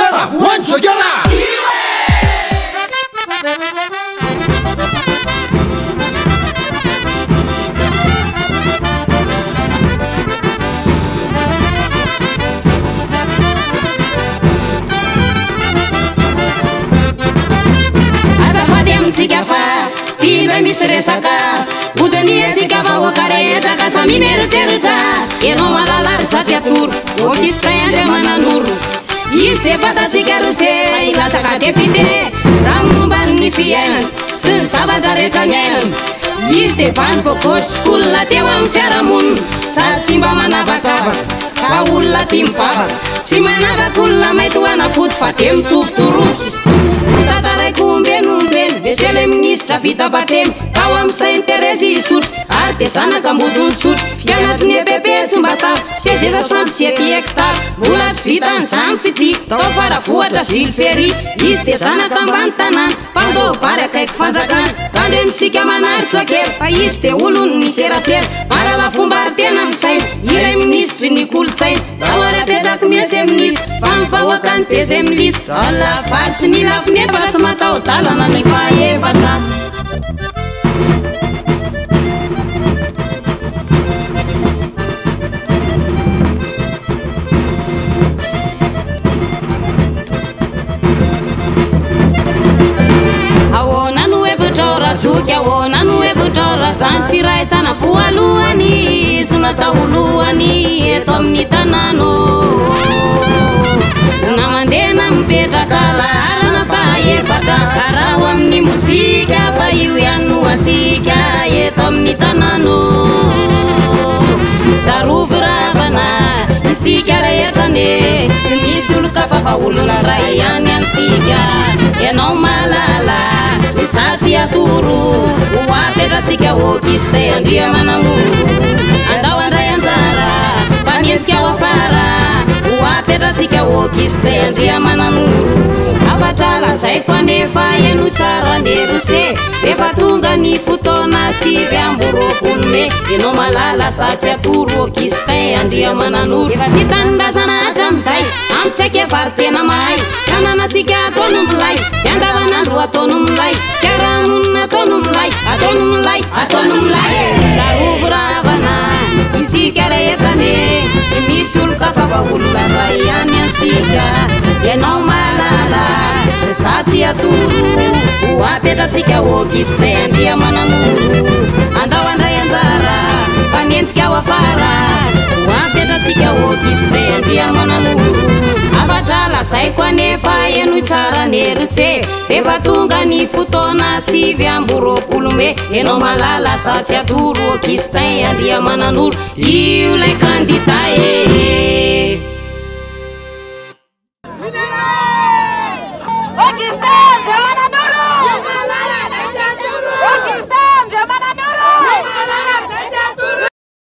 Joker, voany Joker. Azafady amintsika fa ty ndray misy resaka hodinihantsika vahoaka rehetra ka samy mieritreritra. Ianao mahalala ry za tsy atoro Augustin Andriamananoro. Izy dia fantatsika ry se fa hilatsaka député raha momba ny fiainana sy ny zavatra rehetra niainana. Izy dia bandy bogosy olona teo amin'ny fiarahamonina sady tsy mba manavakavaka fa olona tia mivavaka. Tsy manavaka olona mainty ho ana fotsy fa dia mitovy torosy. Tantaraiko ombeny ombeny, monsieur le ministre vita batemy tao amin'ny Sainte Thérèse Isotry ary dia zanaka ambodiny sotro. Mpianatry ny EPP tsy mba tara, CG 67 hectares mbola tsy vitan'izany fitia tao Faravohitra Jules Ferry. Izy dia zanaka ambany tanàna mpandao bary akaiky fanjakana. Tandremisika manary tsoakely fa izy dia olon'ny serasera. Mahalala fomba ary tena misaina ilay minisitry ny kolontsaina. Tao ary apetraky monsieur ministre fa ny vahoaka ny deuxième liste. La vary sy ny lafiny efa tsy mataho-dalana ny fahaefatra. Ahoana no hevitrao razoky, ahoana no hevitrao razany? Firaisana voalohany izy no atao lohany eto amin'ny tanàna. Na mandeha na mipetraka laharana fahaefatra, araho amin'ny mozika fa io ihany no antsika eto amin'ny tanàna. Tsarovy ravana isika rehetra ne, tsy misy olon-kafa fa olona iray ihany antsika. Ianao mahalala izaho tsy atoro, ho apetratsika Augustin Andriamananoro. Andao handray anjara mpanenjika ao afara, ho apetratsika Augustin Andriamananoro. Hafatra lazaiko anefa henoy tsara nerose, rehefa tonga ny fotoana 29 mey, ianao mahalala sa tsy atoro Augustin Andriamananoro. Efa tia tanindrazana hatramin'izay, ampy traikefa ary tena mahay. Tanànantsika ataony milay, miandavanandro ataony milay, fiarahamonina ataony milay, ataony milay, ataony milay. Tsarovy ravana isika rehetra ne, tsy misy olon-kafa fa olona iray ihany antsika. Ianao mahalala za tsy atoro, ho apetratsika Augustin Andriamananoro. Andao handray anjara mpanenjika ao afara, ho apetratsika Augustin Andriamananoro. Hafatra lazaiko anefa henoy tsara nerose, rehefa tonga ny fotoana 29 mey, ianao mahalala sa tsy atoro Augustin Andriamananoro. Io ilay candidat.